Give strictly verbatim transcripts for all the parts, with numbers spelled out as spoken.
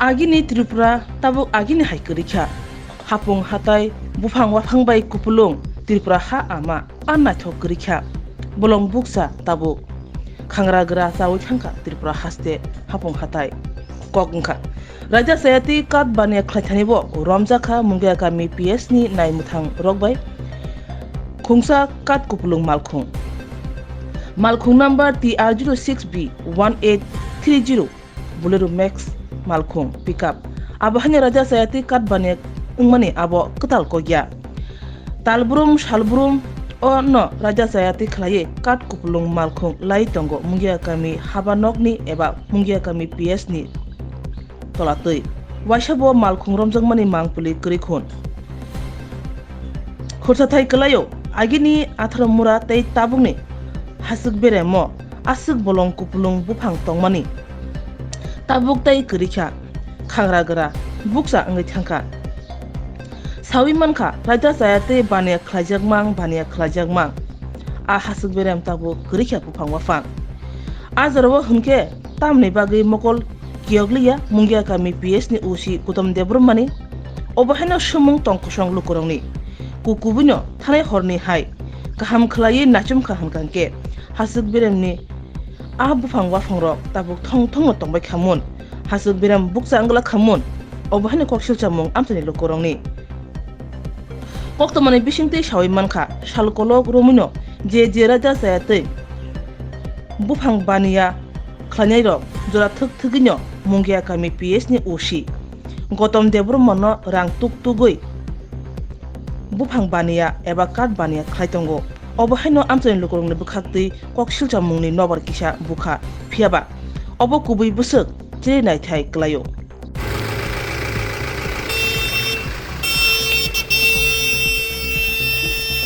Agini Tripura tabuk agini hai kwrwi kha. Hapung hatai, buphang waphang bai kupulung Tripura ha ama a naithok kwrwi kha. Bolong buksa tabuk khangra gra chawi thangkha Tripura haste hapung hatai. Kok wngkha, Raja Sayati kat baniya khlaithani bo romjakha Mungia kami P S ni naimwthang rok bai khungsa kat kupulung malkhung. Malkhung number T R zero six B one eight three zero Bolero Max malkhung pickup. Abo haino Raja Sayati kat baniya wngmani abo kwtal kokya. Talbrum salbrum o no Raja Sayati khlaiwi kat kupulung malkhung lai tongo Mungia kami haba nokni eba Mungia kami P S ni tola twi. Waisa bo malkhung romjakmani mangpili kwrwi khun. Khursathai kwlaio, agini atharo mura tei tabukni haswk beremo aswk bolong kupulung buphang tongmani. Tabuk tei kwrwi kha, khangra gra, buksa wngwi thangkha. Sawi mankha, raida chaya tei baniya khlaijakmang, baniya khlaijakmang. A haswk berem tabuk kwrwi kha buphang waphang. A jorao hwnkhe tamni bagwi mokol kiyokliya Mungia kami P S ni O C Gautam Debbarmani. Obo haino swmwng tong kosong lukurokni. Ku kubuino thanai horni hai kaham khlaiwi nachum kha hwnkha hwnkhe haswk beremni a buphang waphangrok tabuk thong thongno tongbai kha mun. Haswk berem bukcha wngla kha mun. Obo haino kok silchamung amchaini lukurokni. Koktwmani bisingtwi sawi mankha, sal kolok romwino je je raida chaya tei buphang baniya khlainairok jora thwk thwgwino Mungia kami P S ni O C Gautam Debbarmano rang tuk tugwi buphang baniya eba kath baniya khlai tongo. Obo haino amchaini lukurokni bwkhaktwi kok silchamungni nobar kisa bukha. Phiyaba obo kubui bwswk chiri naithai kwlaio.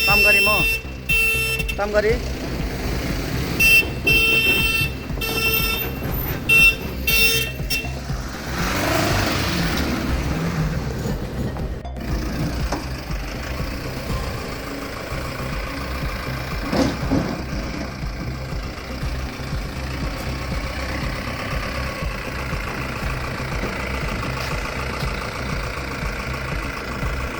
Tam gari mo? Tam gari?